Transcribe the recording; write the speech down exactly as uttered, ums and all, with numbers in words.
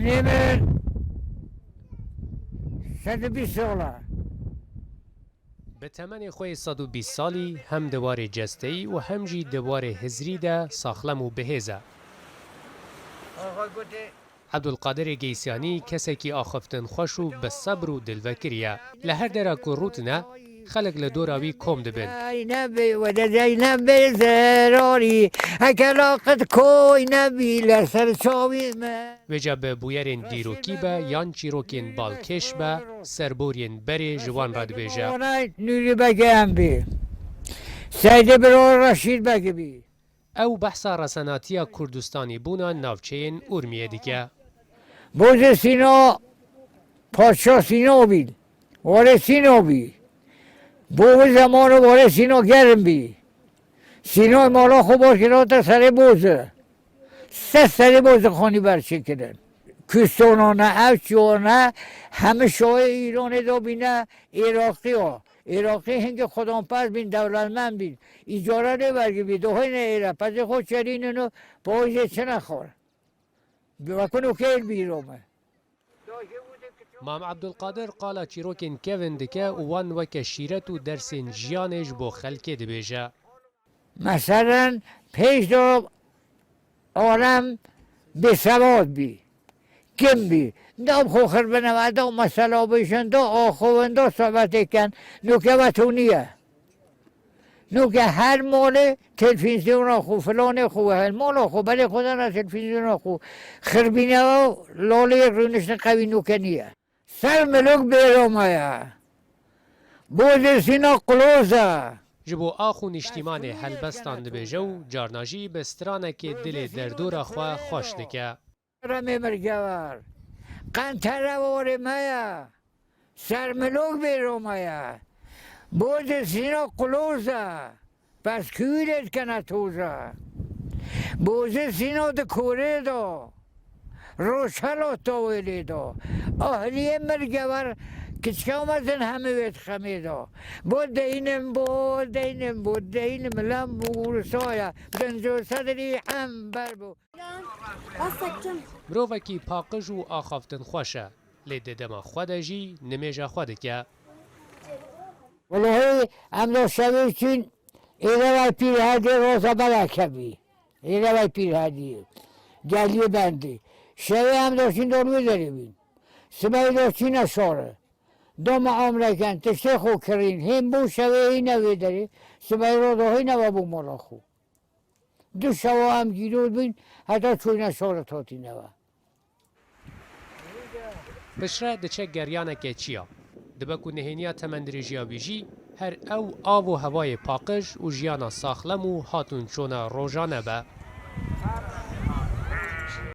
Nêmir sed û bîst sala. Bi temenê xwe yê sed û bîst salî hem di warê cesteyî û hem jî di warê hizrî de saxlem û bihêz e. Axa gotê. Ebdulqadirê Geysyanî kesekî axiftin xweş û bi sebr û dilvekirî ye. Li her dera ku rûtine, xelk li dora wî kom dibin. Zeynebê, wede Zeynebê zerarî, heke laqit koy nebî li ser çavê me. Vêca bi bûyerên dîrokî be yan çîrokên balkêş be, serboriyên berê ji wan re dibêje. Nûrî Beg em bî. Seydê Biro Reşîd Beg bî. Ew behsa resenatiya Kurdistanî bûna navçeyên Urmiyê dike. Bozê Sîna, Padşa Sîna bî, warê Sîna bî. Bo wî zemanê warê Sîna germ bî. Sîna mala xwe bar kirata serê Bozê. Sed serê Bozê xanî ber çêkirin. Kustona ne, ev çiyo ne, hemî şahê Îranê de bîne Îraqiya. Îraqî hingî xwedanperz bîn, dewletmend bîn. Îcara lê wergî bî, dohêne êre, pezê xwe çerînin û pawîzê çine xwar. Bi wekun û kêl bîro me. Mam Ebdulqadir qala çîrokên kevin dike û wan weke şîret û dersên jiyanê ji bo xelkê dibêje. Meselen, pêş de alem bêsewad bî, kim bî. Da bi xwe xirbine ve, da mesela bêjin, da axivin, da sohbetê ken. Nûke ve tûniye. Nûke her malê telfîzyona xwe, filanê xwe, her mala xwe, berê xwe dana telfîzyona xwe. Xirbîne ve lalê rûniştin qewî nûke niye. Ser milok bêro me ye. Bozê Sîna Qloz e. Ji bo ax û nîştîmanê helbestan dibêje û carna jî bi stranekê dilê derdora xwe xweş dike. Remê mirgever. Qentere warê me ye. Ser milok bêro me ye. Bozê Sîna Qloz e. Peskûlê dikene toza. Bozê Sîno di korê de. Roşhela tawêlê de. Ahliyê mirgever kiçka mezin hemî wê dixemê de. Bo deynim, bo deynim, bo deynim lem bû saya. Binco sedrî em ber bû. Mirovekî paqij û axaftin xweş e. Lê di dema xwe de jî nimêja xwe dike. Wellahî em da şevê çûn êrevay pîrhedê roza berekevî. Êrevay pîrhedî. Geliyê bendî. Şevê em da çûn dor wê derê bîn. Sibehê da çûne şare. Da me amreken tiştê xwe kirîn. Hên bû şevê hîne wê derê. Sibehê roza hîne ve bû mala xwe. Du şewa em gîrod bîn, heta çûyne şar hatîne ve. Piştre diçe geryaneke çiya. Dibe ku nehêniya temendirêjiya wî jî her ew av û hewayê paqij û jiyana saxlem û hatûnçûna rojane be.